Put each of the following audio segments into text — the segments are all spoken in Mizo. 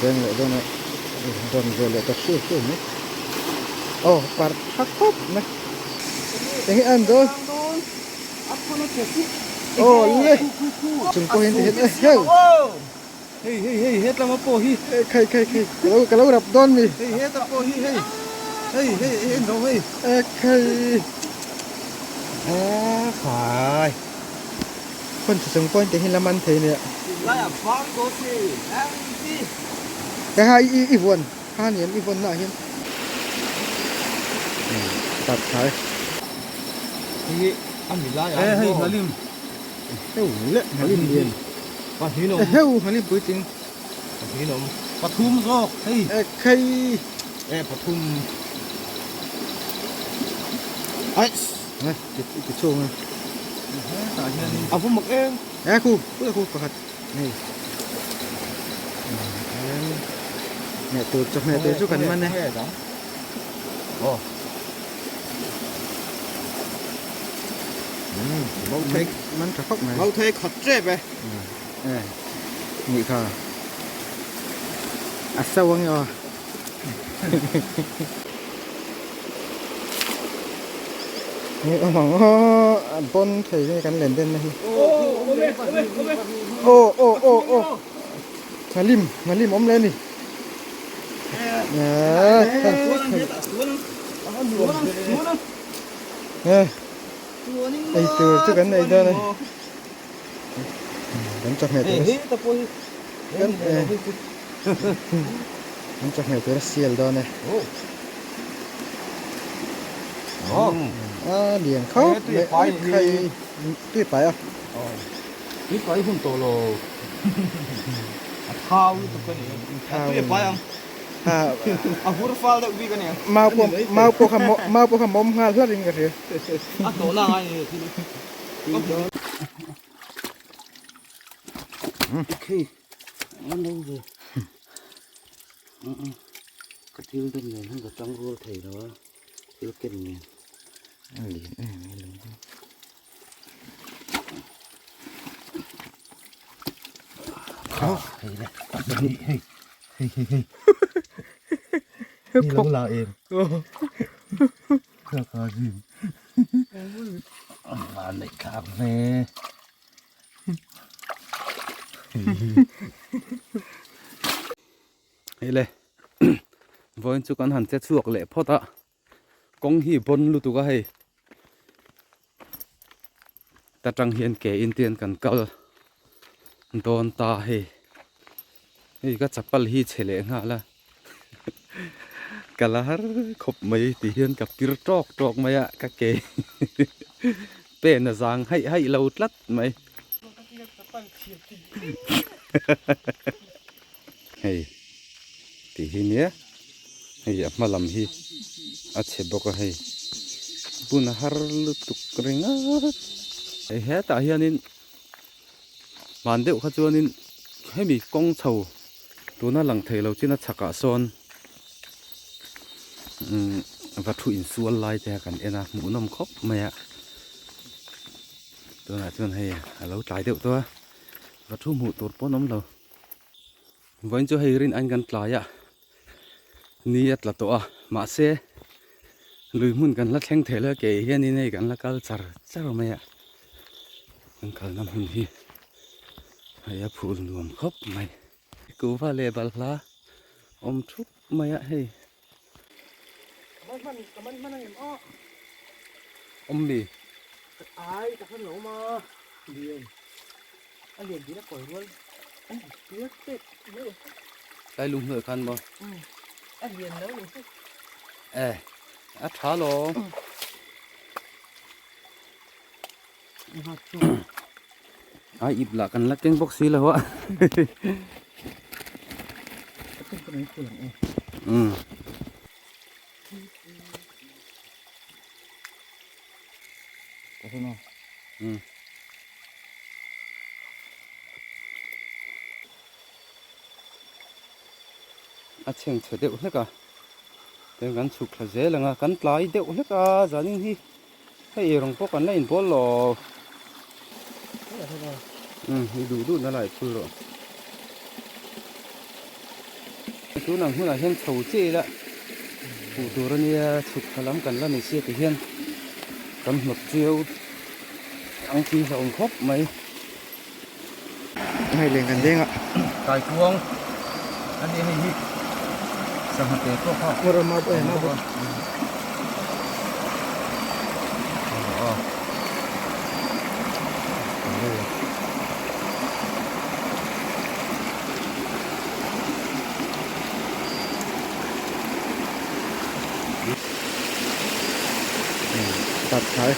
Veng leh dawn a rawn ve leh ta hriau hriau mai. Aw parh tha khawp mai. Enge a en dawn? Aw le chung pawh hian ti hian eheu. Hei hei hei hetlama pawh hi. Khai khai khai ka lo ka lo rap dawn mi. Hei heta pawh hi hei hei hei en rawh hei. Ekhai. Ekhai. Phone chhe chung pawhin ti hi la man thei nia. Tunlaiah vang dawn si engti. Ka ha i i vuan ha niam i vawn naah hian. Tap thai. Hei hi a mi laiah a ni maw? Hei nghalim. Heu le nghalim lian. Pahnih awm. Heu nghalim puitling. Pahnih awm. Pathum zawk hei. Ekhai. E pathum. Ais. Ti ti chhung a. Hetah hianin a va mak em. E khu khu khu pakhat hei. Hmeh tur chu hmeh tur chu kan man e. Aw. Man tha khawp mai. Mau thei khat tep e. E nih kha. A so ang e aw. Nge awm ang aw a bawn thei nge kan len den na hi aw aw aw aw nghalim nghalim awm le ni ei tur chu kan nei dawn a kan chawhmeh tur kan An chawhmeh tur a sial dawn e. A lian khawp mai a khai tui pai a. Tui pai hun tawh lo. A thau lutuk a ni. Tui a pai ang. A hur fal deuh bik a ni. Mau pawh mau pawh kha mau pawh kha mawm nghal hlar in ka hria. A tawhna ngai a ni thil. Okay. An lo ve. Ka thil den nen hian ka tang rual thei lo a, thil ken nen. A lian em em a lung. Hei le, hei hei hei hei hei. Ni lo la em. Ka ka zin. An nei thlak ve. Hei le vawiin chu kan han che chhuak leh phawt a kawng hi bawn lutuk a hei ta tang hian ke in te hian kan kal dawn ta hei hei ka chapal hi chhe leh nghal a ka la har khawp mai ti hian ka pir tawk tawk mai a ka ke pen a zang haih haih lo tlat mai hei ti hi nia hei a hma lam hi a chhe bawk a hei bun a har lutuk ringawt hei hetah hianin hman deuh kha chuanin hemi kawng chho tuna lang thei lo chin a chhakah sawn umm va thu insual lai te kan en a hmuhnawm khawp mai a tunah chuan hei a lo tlai deuh tawh a va thu hmuh tur pawh an awm lo vawiin chu hei rin an kan tlai a ni a tla tawh a mahse lui hmun kan la thleng thei lo a ke hianin hei kan la kal char char mai a kan kalna hmun hi hei a phul nuam khawp mai kuhva leh balhla awm thup mai a hei. Awm mi. Tlai lung hnuai khan maw? E, a tha lo. A ip lah kan la keng bawk si lo a. Um. Um. A chheng chhe deuh hlek a tin kan chhuk thla zel ang a kan tlai deuh hlek a zanin hi hei eirawng pawh kan la inbawl lo um i duh duh na lai phul rawh. Tun ang hunah hian chho chiah ila hmuh tur a nia chhuk thla lam kan la ni sia ti hian kan hnawt chiau ang tih hlauhawm khawp mai. Hei leng kan deng a. Kaikuang a nia hei hi sangha te pawh kha Ngawr a mau em a bawk. Tap thai.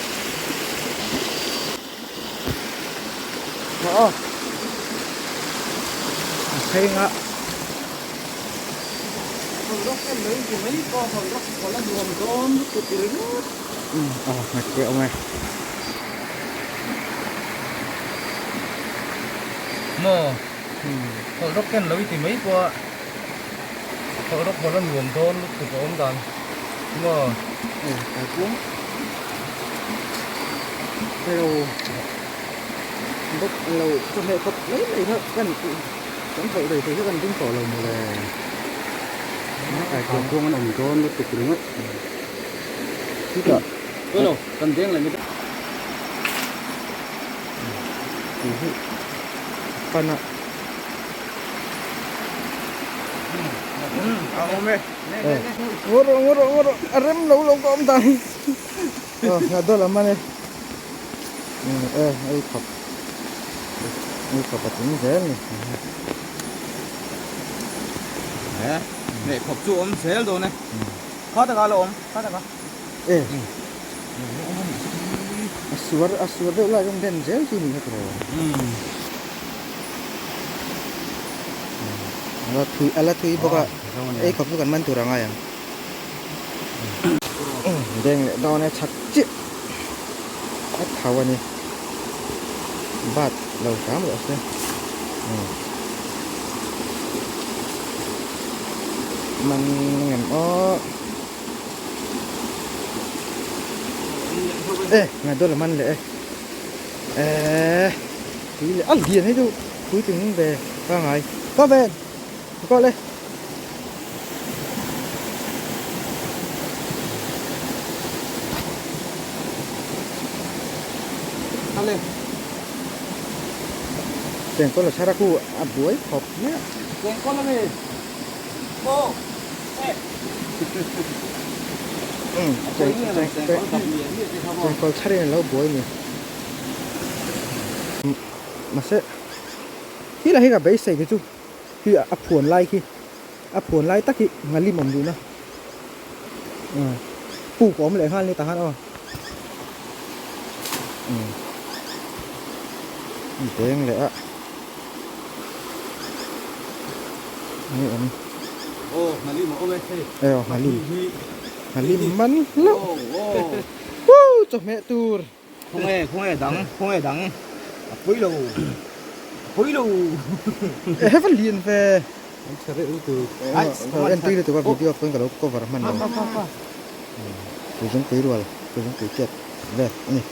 Aw. A phei nga. Aw nghat te awm e. Maw hawlh rawk ken lo i ti mai pawh a hawlh rawk hawlh a nuam dawn lutuk a awm dan maw. Helo bawk lo chawhmeh khawp mai mai kha kan kan hauh rei thei kha kan ring tawh lo maw le. Kai kuang an awm dawn lutuk ringawt. Chutah Hello kan deng leh mai tih hi pan a. Ngaw rawh ngaw rawh ngaw rawh a rem lo lo ka awm dan hi. Aw nga dawl a man e. E ei khawp ei khawp a tling zel ni. E hmeh khawp chu awm zel dawn e. Kha taka la awm kha taka. E a suar a suar deuh lai rawng den zel chu ni kha tawh. A la thui a la thui bawk a ei khawp chu kan man tur a ngai ang. Deng leh dawn e chak chiah a tho a ni bat lo hram rawh se man ngem aw e ngai dawn la man leh e eh tui leh a lian hei chu puitling ve ka ngai ka ven ka le. Chengkawl a chhar a khu a buai khawp mai a. Chengkawl a mi aw Chengkawl chhar in a lo buai ni. Mahse khi lah hi ka beisei te chu. Khi a phuan lai khi a phuan lai tak hi ngalim awm duhna puk a awm leh nghal ni tah khan aw deng leh a ni awm aw ngalim a awm e hei aw ngalim ngalim man hlauh woo chawhmeh tur. Khawnge khawnge dang khawnge dang a pawi lo a pawi lo. E he va lian ve. An chhe reuh lutuk. En tui lutuk a video pawn ka lo cover hman lo. Tui zungpui rual tui zungpui tiat vel a ni.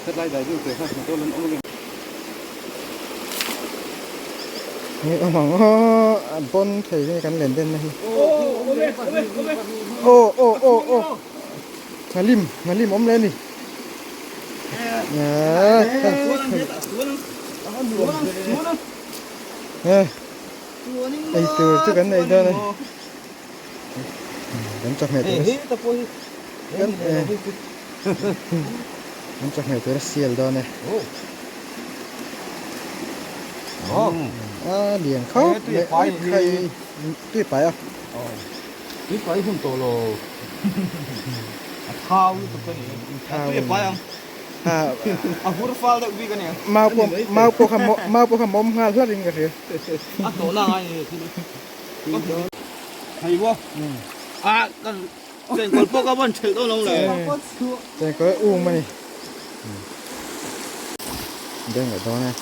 Hetlai dai deuh teh kha motor lan awm reng. Ni awm ang aw a bawn thei nge kan len den na hi. Aw aw aw aw. Ngalim ngalim awm leh a ni. Ei tur chu kan nei dawn a ni. Kan chawhmeh tur kan chawhmeh tur a sial dawn e. A lian khawp mai a tui pai a. Tui pai hun tawh lo. A thau lutuk a ni. A tui a pai ang. A hur fal deuh bik a ni. Mau pawh mau pawh kha mau pawh kha mawm nghal hlar in ka hria. A tawh na ngai ni thil. Hei maw. A kan chengkawl pawh ka vawn thelh dawn lo le. Chengkawl um a ni. Deng leh dawn e.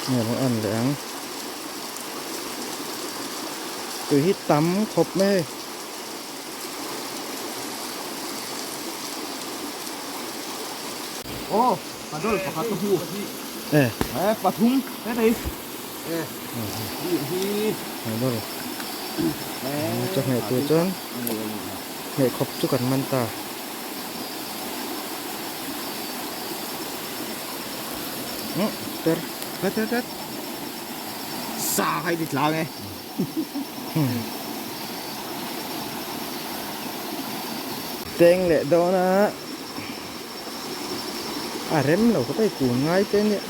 Nge lo en leh ang. Tui hi tam khawp mai hei. Aw, ka dawl pakhat ka hmu. E. E, pathum he thei. Chawhmeh tur chuan hmeh khawp chu kan man ta. Per. Sa kha i ti tlang e. Teng leh dawn a. A rem lo khawp a i kun ngai te nia.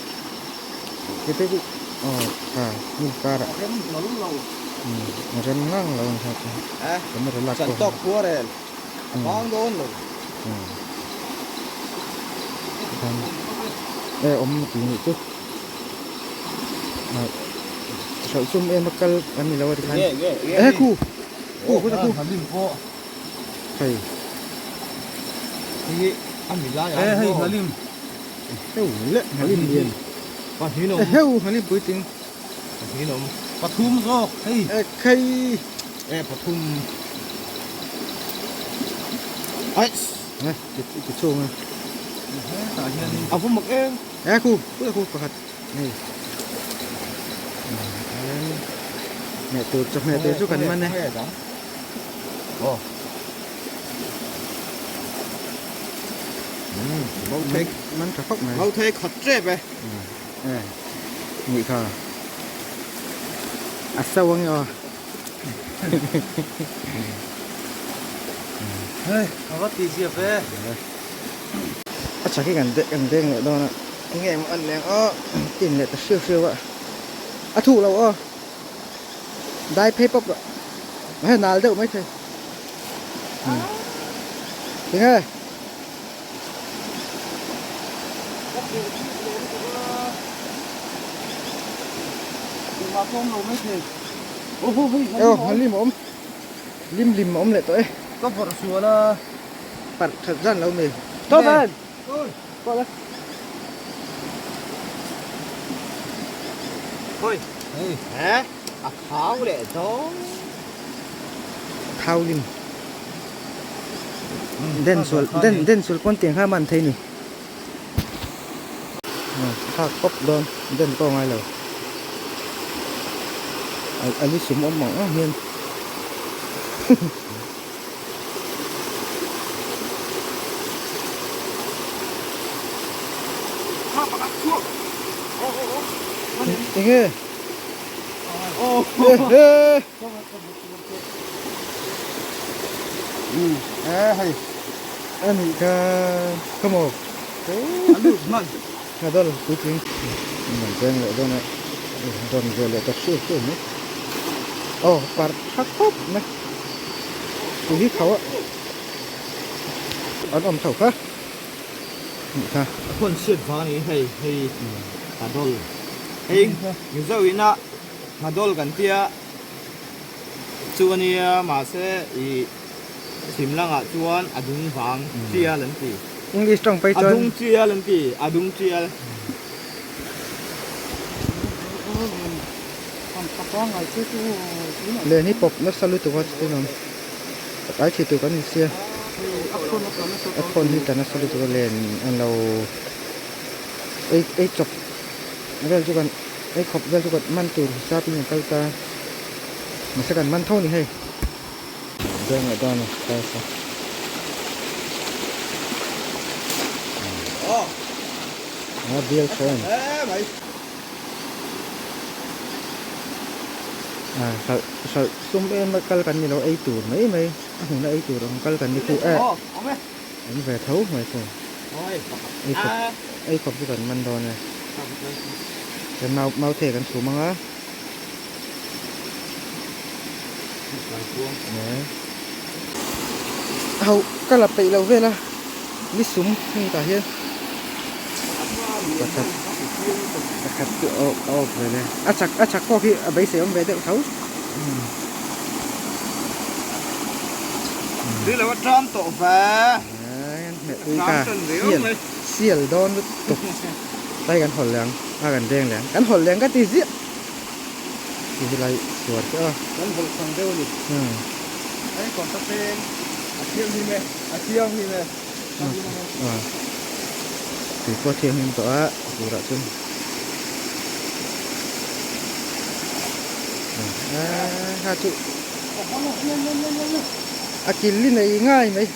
Ke te chu aw tha hmun karah. A rem hlawl lo. A rem ngang lo ang kha chu. Camera lak pawh. Chan tawk khuarel a vang dawn lo. E awm ti nih chu. Hralh sum em a kal an ni lo a tikhan. E khu khu khu khu. Hei. Hei a mi lai a. Hei Halim. Heu le Halim lian. Pahnih awm. Heu Halim puitling. Pahnih awm. Pathum zawk hei. E khai. E pathum. Ai. E ti ti chhung a. Tah hianin. A va mak em. E khu khu khu pakhat. Hei. Hmeh tur chawhmeh tur chu kan man e. Aw. Man tha khawp mai. Mau thei khat tep e. E. Nih kha. A so ang aw. Hei, a va ti ziap e. A chak hi kan kan deng leh dawn a. Enge maw an leng aw. Tin leh ta hriau hriau a. A thuh lo aw. Dai phei pawp rawh. Hei nal deuh mai thei. Tinge? Eo lim a awm. Lim lim a awm leh tawh e. Ka vawrh sual a. Parh that zan lo mi. Tawp Pawh la. Hoi. Hei. A thau leh dawn. Thau lim. Den sual den den sual pawn tiang kha man thei ni. Thak pawp dawn den pawh ngai lo. A li sum awm ang ang hian. Enge? Hei ani kha come on nga dol puitling man cheng leh dawn a rawn ve leh ta hriau hriau mai aw par tha khawp mai tui hi kho a an awm tho kha nih kha a khawn chhiat vang ani hei hei nghadol hei mizo ina nghadol kan tia chu ania mahse ih thim langah chuan a dung vang tial an ti English tawng phei chuan a dung tial an ti a dung tial. Len hi pawp nasa lutuk a chutin awm a tlai thei tur kan insia a khawn hi tla nasa lutuk a len an lo ei ei chawp vel chu kan ei khawp vel chu kan man tur hisap in kan kal ta mahse kan man tho a ni hei. A bial tha em a hralh hralh sum em a kal kan ni lo ei tur mai mai a hmun a ei tur ang kal kan ni khuh e awm ve tho mai khuh ei khawp ei khawp chu kan man dawn e chuan mau mau thei kan chhum ang a. Ho ka la peih loh vel a ni sum heng tah hian pakhat pakhat chu a awk ve le a chak a chak pawh khi a beisei awm ve deuh tho. Tui lo a ṭam tawh ve. Hmeh tui ka sial dawn lutuk tlai kan hawlh leh ang a kan deng leh ang kan hawlh leh ang ka ti ziah. Ti hi lai suar te a. Kan hawlh chang deuh a ni. Hei kawr ta peng a thianghlim e, a thianghlim e. Tui pawh a thianghlim tawh a, turah chuan. Kha chu a kil li nei ngai mai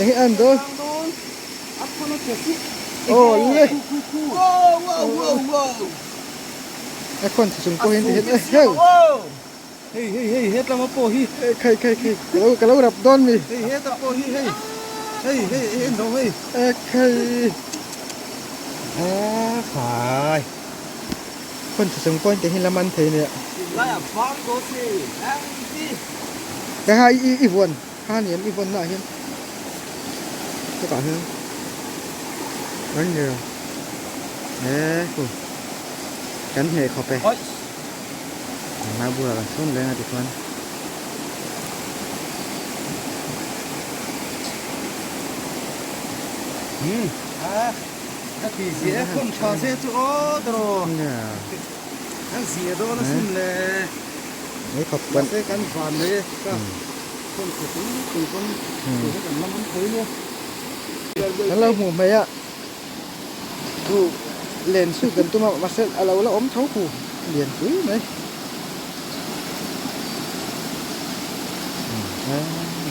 eng an dawn aw le a khawn chhe chung pawh hian ti hian e heu hei hei hei hetlama pawh hi khai khai khai ka lo ka lo rap dawn mi hei heta pawh hi hei hei hei hei en dawng hei e khai a khai khawn chhe chung pawhin ti hi la man thei nia ka ha i i vuan kha ni em i vawn na ah hian chutah hian an ni lo e khu kan hneh khawp e. Hna bulah kan chhung reng a tichuan Hmm a ka ti zia e khawm tha se chu aw tawrh kan zia dawn a sin le mahse kan van mai e ka khawm tha chung chung pawn tih hi kan la man thei nia. Kan lo hmuh hmei a. Chu len suit kan tum a mahse a lo la awm tho hu lian pui mai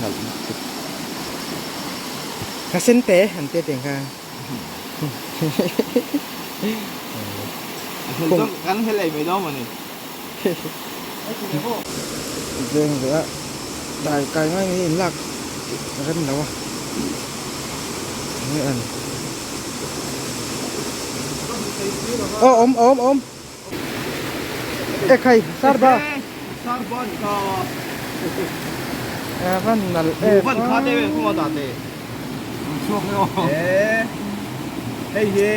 nalh lutuk ka sen te an tia teng kha kan helei mai dawn mawni veng ve a dai kai ngai nge in lak rem lo a enge an aw awm awm awm e khai sarba sarba ni ka e van nal e van kha te ven khuma da te chuak ne aw e hei hi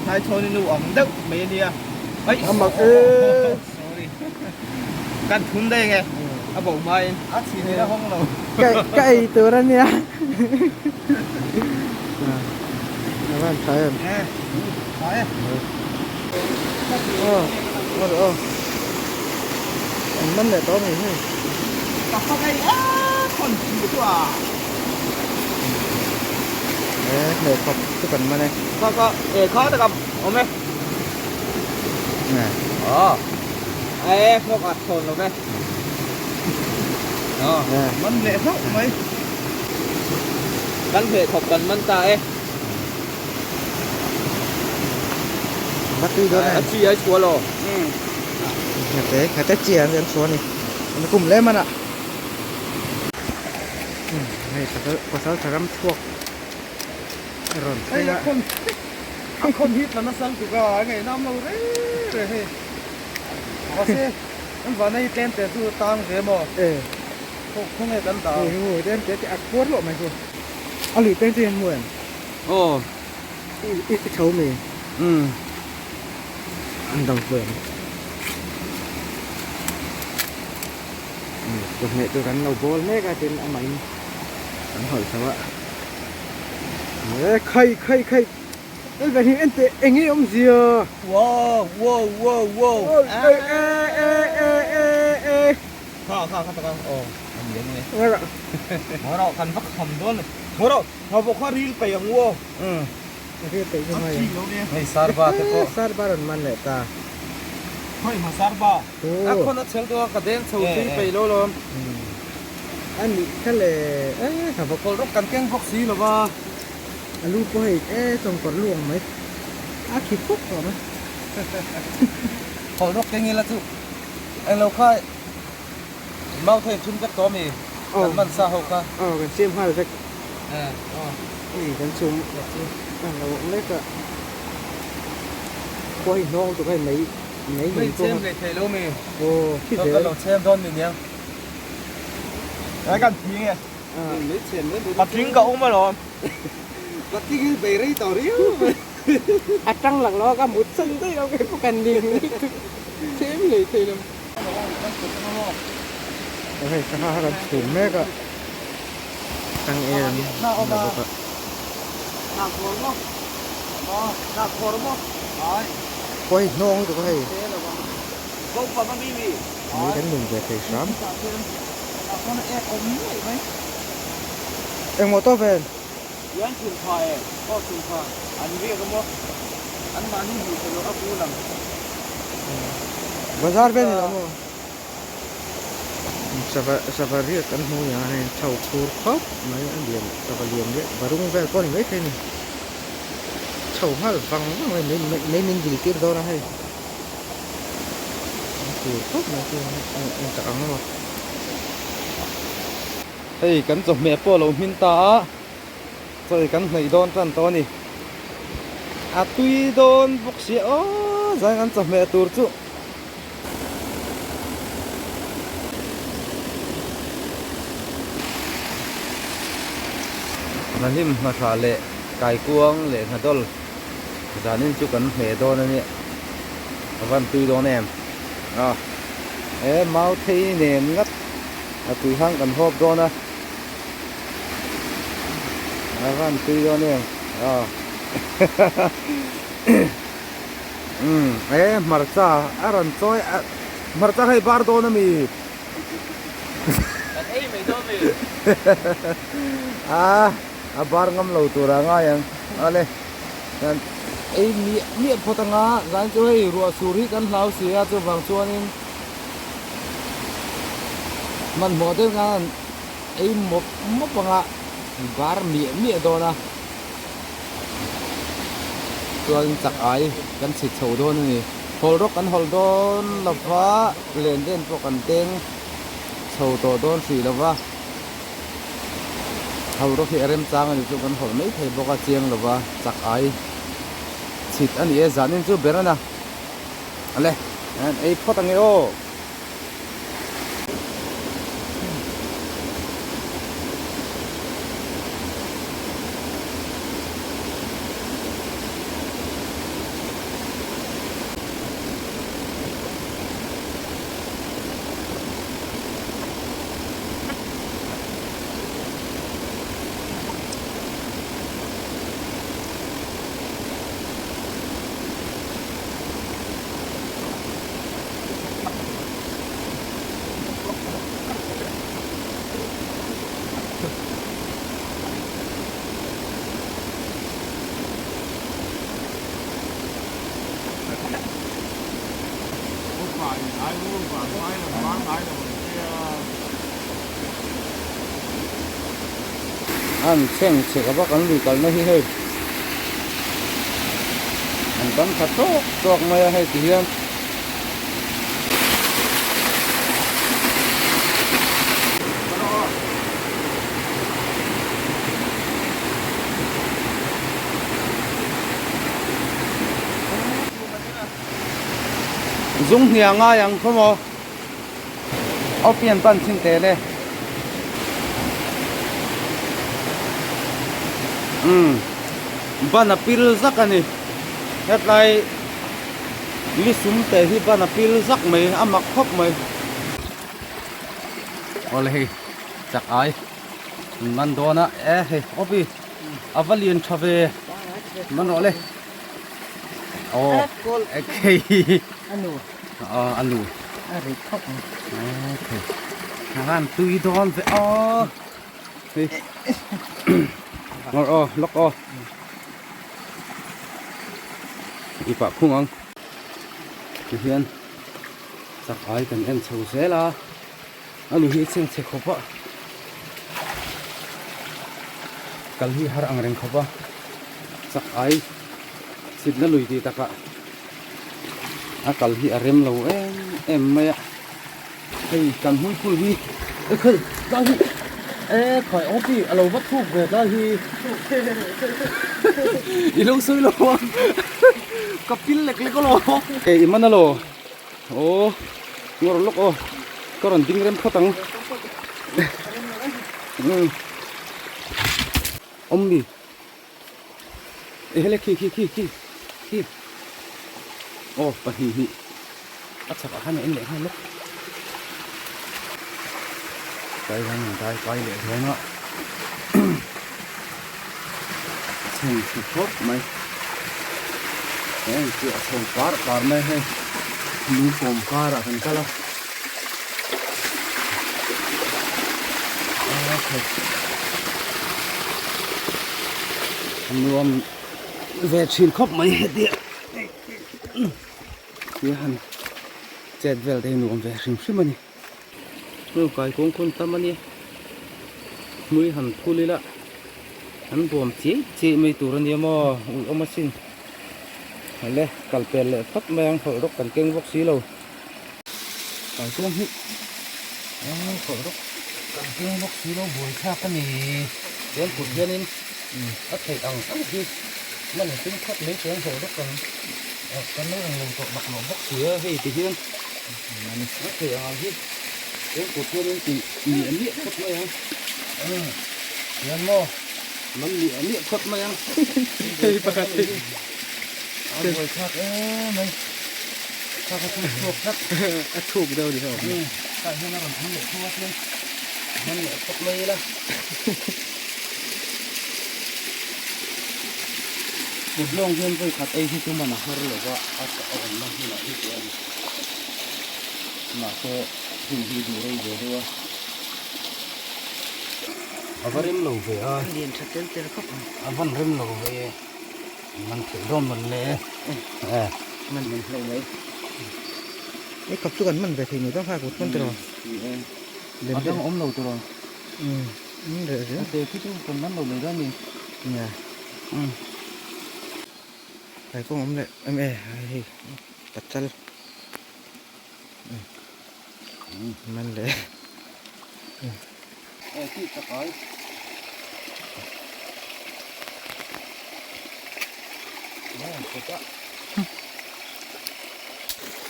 thai chhawni nu ang deuh mai ania ai amak e sorry kan thun daih nge a bo hmain a chhin in a hawng lo ka ei tur ania a van tha em tha e aw aw aw an man leh tawh mai hei ka fak ei a khawn thu chu a e hmeh khawp chu kan man e kha kha e kha taka awm e Ờ. Ê, không à, thồn rồi đây. Ờ, man leh hlauh mai. Kan hmeh khawp kan man ta e. Bắt tui đó này. A chi ai chua lo. Ngate, ngate chi an an chua ni. An kum le man a. Hei pasal pasal tharam chhuak rawn thleng a. A khawn hi tla nasa lutuk a, a ngaihnam lo reng reng hei. Mahse, an vana hi tlem te chu tang ve maw? E. Khaw nge kan dah? Hei hi maw, tlem te te a khuar loh mai chu. A lui peng chu hian hmu em? Aw. I i tho mi? Umm. An dang pawh em? Chawhmeh chu kan lo bawl mek a tin amahin kan hawlh chho a. E khai khai khai. Hei ve hi en teh eng nge awmzia. Wow wow wow wow. E e e e e e. Kha kha kha taka aw a ni ang e. Ngara. Ngara kan va kham dawn. Ngara nga vawk kha ril peih ang u aw. Umm. Ril peih chu ngai ang. Hei sarba te pawh. Sarba rawn man leh ta. Khawi hma sarba. A khawn a chhel deuh a ka deng chho tui peih lo lawm. A nih kha le e ka vawk. Kawlh rawk kan keng bawk si lo va. A lu pawh hei e chawngkawr lu ang mai a khi khuk tawh mai. Kawlh rawk keng ila chu englo kha mau thei in thun vek tawh ami kan man sa ho kha. Aw kan siam nghal vek. Hei kan chhum a lo awm lek a khua hi hnawng lutuk a hei mai mai Mai chhem leh theih lo mi. Aw khi zel. Ka lo chhem dawn mi niang. Ai kan thi nge. Patling ka awm alawm. Patling hi bei rei tawh riau mai. A tang lak lo a ka mut chan daih lo kei pawh kan ning chhem leh thei lo. Hei sangha kha kan chhum mek a. Tang em a la bawk a. Pawh hei hnawng lutuk a hei. Mei kan lum ve thei hram. Engmaw tawp vel? Bazar vel ni lo maw? Sava sava riak kan hmu nia hei chho khur khawp mai a lian sava lian deuh varung vel pawh a ni maithei a ni. Chho nghal vang vang mai mai mai min dil tir dawn a hei. An khur khawp mai chu eng tak ang emaw. Hei kan chawhmeh pawh a lo hmin ta a, chaw kan hnaih dawn tan tawh a ni. A tui dawn bawk sia aw zai kan chawhmeh tur chu. Hnahlim hnahrah leh kaikuang leh hnadawl zanin chu kan hmeh dawn a nia a van tui dawn em a e mau thei nen ngat a tui hang kan hawp dawn a a van tui dawn em a umm e hmarcha a rawn chawi a hmarcha hei bar dawn ami kan ei mai dawn mi a a bar ngam lo tur a ngai ang ale kan ei miah miah phawt anga zan chu hei ruah sur hi kan hlau si a chuvang chuanin hmanhmawh deuh khan ei mawp mawp anga bar miah miah dawn a chuan chak ai kan chhit chho dawn a ni hawl rawk kan hawl dawn lova len den pawh kan teng chho tawh dawn hrih lova hawl rawk hi a remchang a ni chu kan hawl mai thei bawk a chiang lova chak ai chhit a ni e zanin chu ber a na ale ei phawt ang e aw. An chheng chhe ka vak an lui kalna hi hei an tam tha tawk tawk mai a hei ti hian. Zung hnia ngai ang khaw maw aw pian pan chin teh le umm ban a pil zak a ni hetlai Li sum te hi ban a pil zak mai a mak khawp mai. Awle hei chak ai an man dawn a e hei awpi a va lian tha ve man rawh le aw hei aw a nu a rit khawp mai okay a han tui dawn ve aw hei ngawr aw lawk aw. I pah khung ang tihian chak ai kan en chho zel a a lu hi a chheng chhe khawp a kal hi har ang reng khawp a chak ai chhitna lui tih takah a kal hi a rem lo em em mai a. Hei kan hmuiphul hi e khei tlai hi e khai awm pi a lo va thuk ve tlai hi i lo sawi lo a ka pil lek lek alo e i man alo aw ngawr lawk aw ka rawn ding rem phawt ang awm mi e hele khi khi khi khi khi aw pahnih hnih a chhakah khan a en leh nghal lawk tlai hian an dai kai leh dawn a chheng chhe khawp mai heng chu a chho par par mai hei lungkawm karah kan kal a. Nuam ve thin khawp mai hetia tia han. Chet vel te hi nuam ve hrim hrim a ni. Hnu kai kawng khawn tam a nia. Hmui han phul ila an bawm chiai chiai mai tur a nia maw ui awm asin. Hale kal pel leh phawt mai ang hawlh rawk kan keng bawk si lo. Kai kawng hi hawlh rawk kan keng bawk si lo buai thlak a ni. Chuan kut hianin a theih ang ang hi man tum phawt mai chuan hawlh rawk kan kan lo englo tawh laklawh bawk si a hei ti hian. A theih ang ang hi chuan kut hianin tih miah miah phawt mai ang. Hian maw man miah miah phawt mai ang. Hei pakhat hi. A buai thlak em mai. Thlak a thuk chhuak tlat. A thuk deuh ni ho. Tah hian a rawn awm leh tho a chuan man leh phawt mai ila. Kut lawng hian vawi khat ei hi chu man a har lo va a awmna hmunah hi chuan mahse hun hi duh rei ve deuh a a va rem lo ve a lian tha tel tel khawp ang a van rem lo ve man theih dawn man le e man man hlauh mai ei khap chu kan man ve thei mai dawn kha kut pawn tiraw a dang awm lo tiraw reh reh te khi chu kan man lo mai dawn ni nia kai kawng awm leh em e hei pachal man leh e tih tak ai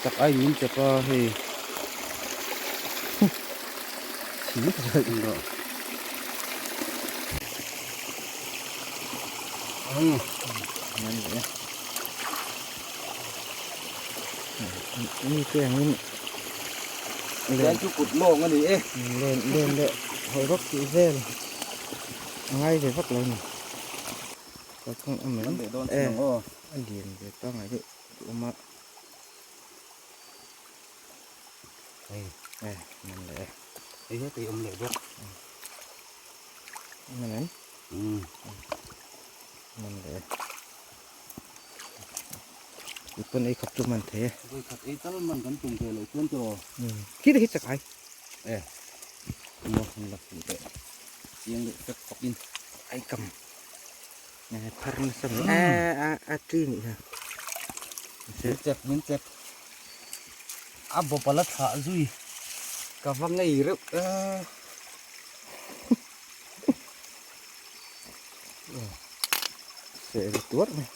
tak ai min chep a hei thing tak in rawh man leh mi te angin len chu kut lawng a ni e len len leh hawi rawk tih vel a ngai ve vak lo a ni kalphung a man leh dawn e chiang aw a lian ve pangngai deuh awm a hei e man leh e hei hetei awm leh bawk man em man leh e i pawn ei khawp chu man thei e vawi khat ei tal man kan tum ve loh chuan tiraw khi te khi chak ai e maw han la fuh teh chiang deuh fek fawk in ai kam phar nasa mai a a a tri nih kha min chep min chep a bawp a la thlah zui ka va ngei reuh e Seh ri tuar mai.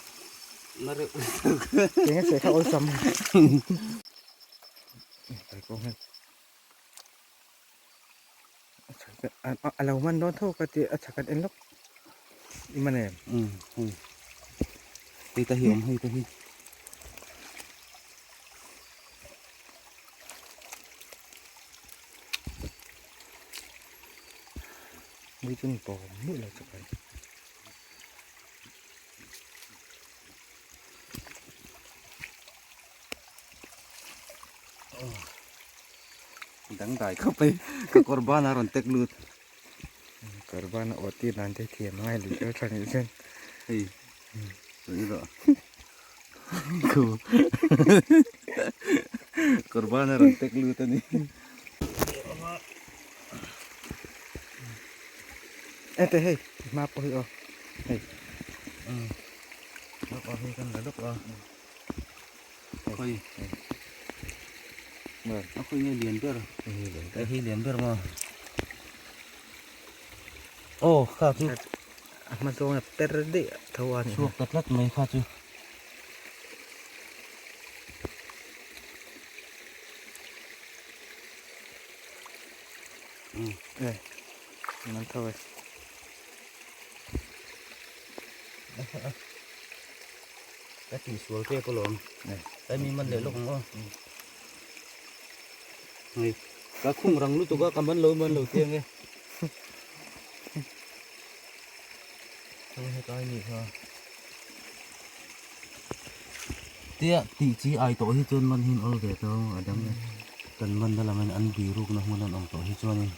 Na reuh. Keng a seh kha awlsam. Kai pawh hian a lo man dawn tho ka ti a chhak an en lawk i man em. Hei ta hi awm hei ta hi. Mui chu ni pawh miah lo chak ai. Dangdai khawp mai ka kawr ban a rawn tek lut. Kawr ban a awh tir dan te thiam ngai lui kher tha nih chuan. Hei tui rawh. Khu kawr ban a rawn tek lut a ni. Ete hei hma pawh hi aw hei lawk a hei kan la lawk a khawi a khawi nge lian ber hei hi lian ber maw aw kha chu a hma zawng a per daih tho a ni chhuak ta tlat mai kha chu e man tho e ka ti sual tep alawm ai mi man leh lawk ang aw hei ka khung rang lutuk a ka man lo man lo chiang e hetlai nih kha tia tih chi ai tawh hi chuan man hin awl ve tawh a dang e kan man na lam in an biruk na hmun an awm tawh hi chuan in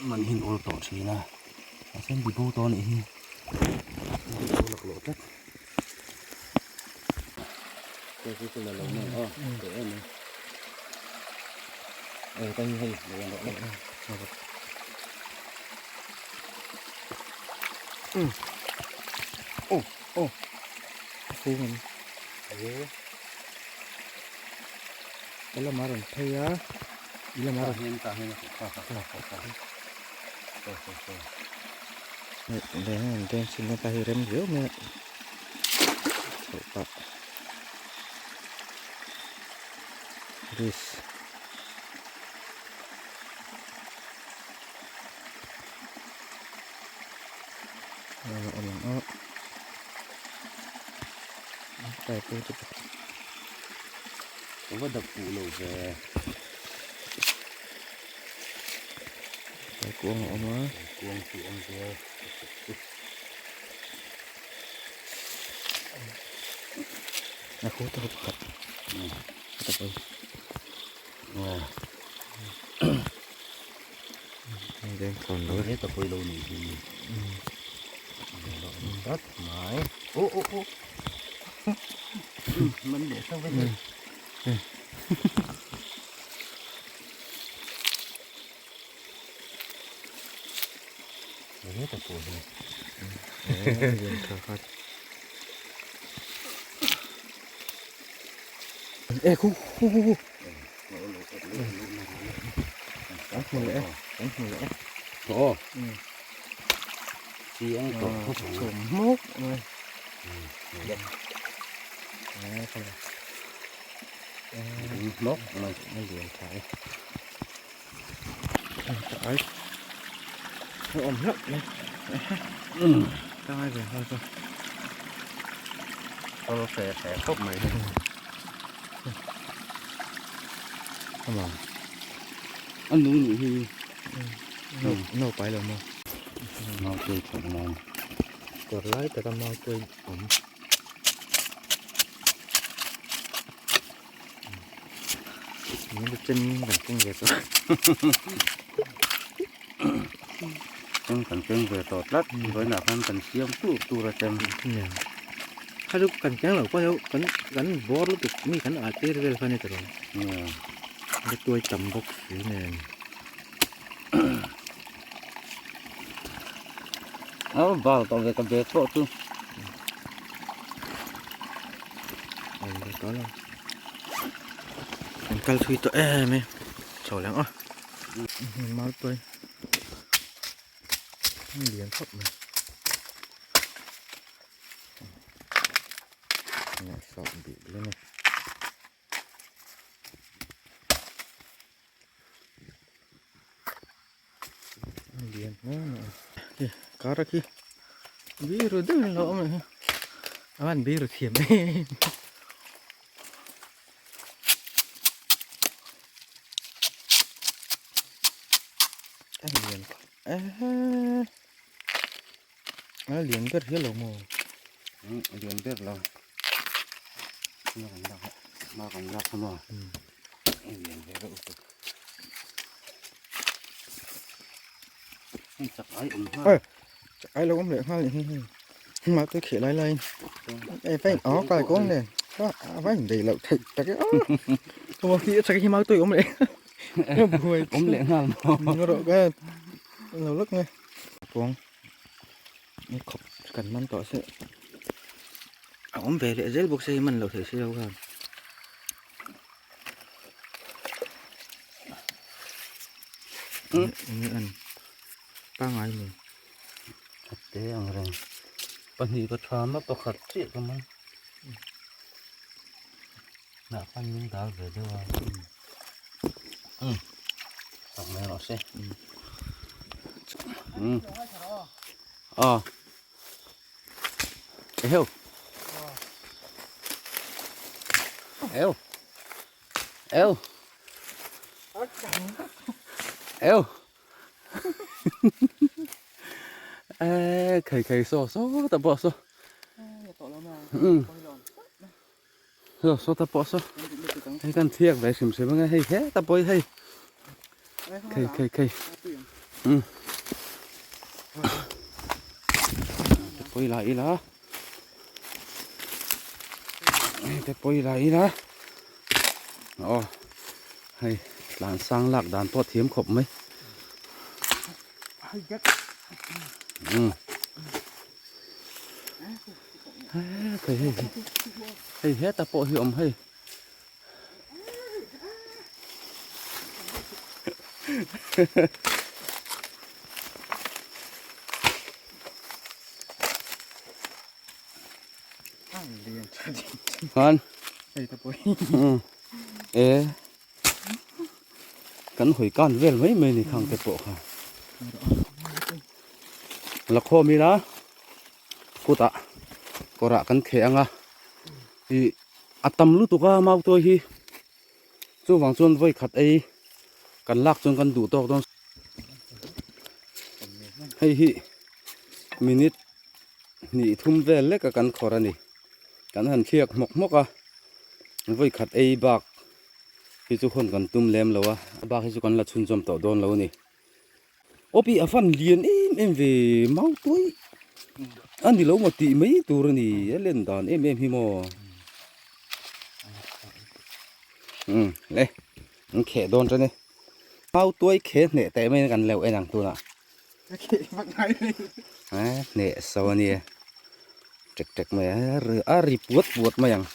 man hin awl tawh thin a a sen bi bo tawh a nih hi bi bo laklawh tlat hei chu la lo mai aw teh em em. Eh ka hi hei lo en rawh le. Um. Oh, oh. Fu ngam. Eh. Ka lama rawn phei a. I lama rawn hian tah hian a kha kha kha kha kha. Saw saw saw. Leng an deng chin na ta hi rem riau mai a. Chhoh pah. This. Ano awm ang a tai pawh chu Ka va dap puh lo ve. Tai kuang a awm a. Tai kuang chu awm ve. A khu ta pakhat. Ta pawh. Deng thawn lo. He ta pawh lo ni hi. Tat mai. O o o. Man leh sa ve. He ta pawh hi. Lian tha khat. E khu khu khu khu. Kan hmu leh e, kan hmu leh e. Aw. Chiang tawh khawp ang. Chhum hmuk mai. Hmuk mai. A lian tha e. Ka ai. A awm hlauh mai. Ka ngai ve nghal chu. Kal fe fe khawp mai. Ama. A nu nih hi. No no pai lo maw. Mau tuai thawk nan. Kawr lai taka mau tuai awm. Min chem kan keng ve tawh. Chem kan keng ve tawh tlat. Vawiinah khan kan siam tur tur a chem. Kha chu kan keng lo pawh hi kan kan bawr lutuk mi kan ah tir vel kha a ni ta lo. A tuai tam bawk si nen. A bal tawh ve ka bag pawh chu. Kan kal thui tawh em e chho leh ang aw mau tuai lian khawp mai sawm bih bih a ni. Lian hle mai a kar a khi biru deuhin a lo awm leh hi a van biru thiam em a lian khawp a lian ber hial lo maw a lian ber lo hma kan lak kha maw a lian ve reuh lutuk hei chak ai awm nghal chak ai lo awm leh nghal nih hi hma te kheh lai laiin ei vai aw kai kawng nen a vai in daih loh theih tak e aw aw khi chak hi mau tui awm leh awm leh nghal maw rawh ka lo lawk nge kawng Ni khawp kan man tawh se a awm ve leh zel bawk se hi man loh theih si lo khan. Enge an pangai ni. A te ang reng. Pahnih ka tha ma pakhat chiah ka man. Nah khan min dal ve deuh a. Um. Tak mai rawh se. Um. À. Eo. Eo. Eo. Eo. Ê, khei khei so so ta pawh so. Um. Saw saw ta pawh saw hei kan thiak ve hrim hrim ang e hei heta pawh hi hei khei khei khei um te pawi la ila te pawi la ila aw hei. Tlan sang lak dan pawh thiam khawp mai. Umm. Hei hei hei heta pawh hi awm hei. Khan. E kan hawi kan vel mai mai ni khang te pawh kha. La khawm ila kutah kawrah kan kheh anga ih a tam lutuk a mautuai hi chuvang chuan vawi khat ei kan lak chuan kan duh tawk dawn hei hi minute hnih thum vel lek a kan khawrh a ni kan han thliak hmawk hmawk a vawi khat ei bak hi chu hawn kan tum lem lo a a bak hi chu kan la chhunzawm tawh dawn lo a ni. Awpi a van lian em em ve mau tuai a ni lo maw tih mai tur a ni a len dan em em hi maw umm le an kheh dawn tan e mau tuai kheh hneh teh mai kan leuh en ang tunah a hneh so a nia tek tek mai a a ri puat puat mai ang.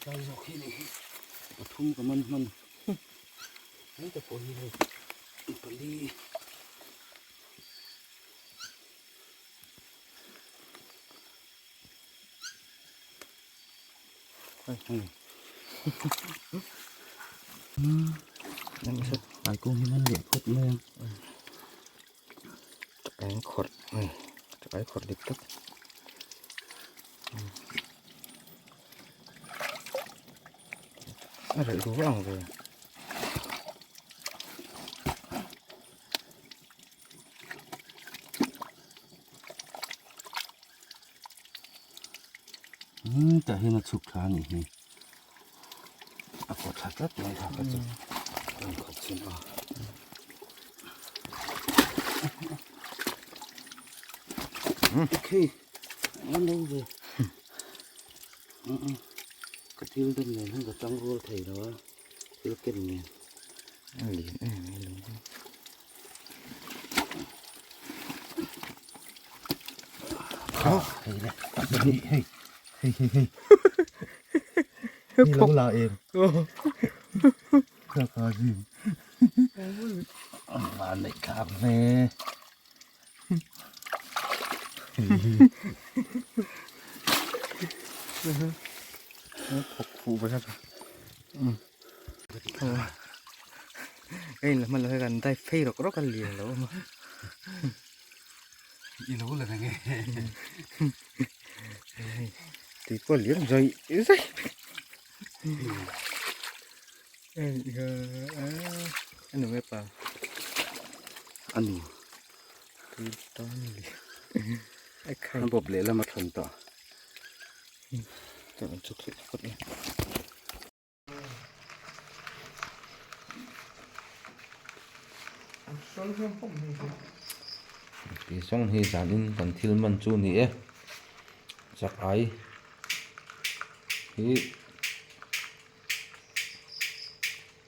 Tlai zawk hi nih hi pathum ka man hman hei te pawh hi hei pali Ai kung hi man leh phawt mai ang. Eng khawrh ai khawrh dik tak. A reh duh ang ve. Tah hian a chhuk thla a nih hi. A kawt tha tlat mai kha ka chu rawn khawp chin a. Okay, an lo ve. Ka thil dam nen hian ka tang rual thei lo a, thil ken nen. A lian em em lo. Hei le, hei hei hei hei. Ni lo la em. Ka ka zin. Van neih thlak ve. Thawk fuh ve kha. Hei la hman lo hei kan dive phei rawk rawk a lian lo a. I lo la reng e. Tui pawh liam zai zai. Anu nge pa? Anu. Tui tan li. A bawp leh lama thawn tawh. Chuk leh phawt e. Tih zawng hi zanin kan thil man chu ni e chak ai hi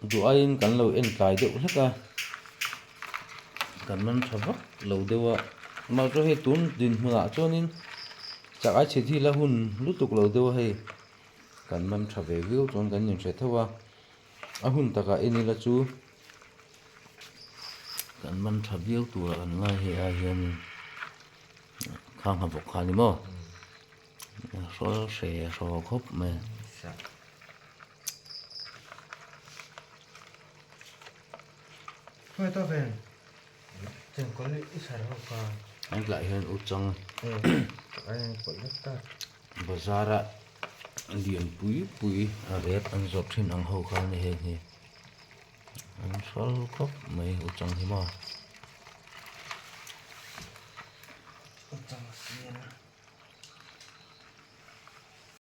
duh aiin kan lo en tlai deuh hlek a kan man tha vak lo deuh a mahse hei tun dinhmunah chuanin chak ai chhe hi la hun lutuk lo deuh a hei kan man tha ve viau chuan kan inhre tho a a hun takah en ila chu. Kan man tha viau turah kan ngai hei ai hianin khang ha bawk kha a ni maw hrawl hre hraw khawp mai. An tlaiah hian u chang bazar a lian pui pui a rep an zawrh thin ang ho kha a ni heng hi. An hral khawp mai u chang hi maw.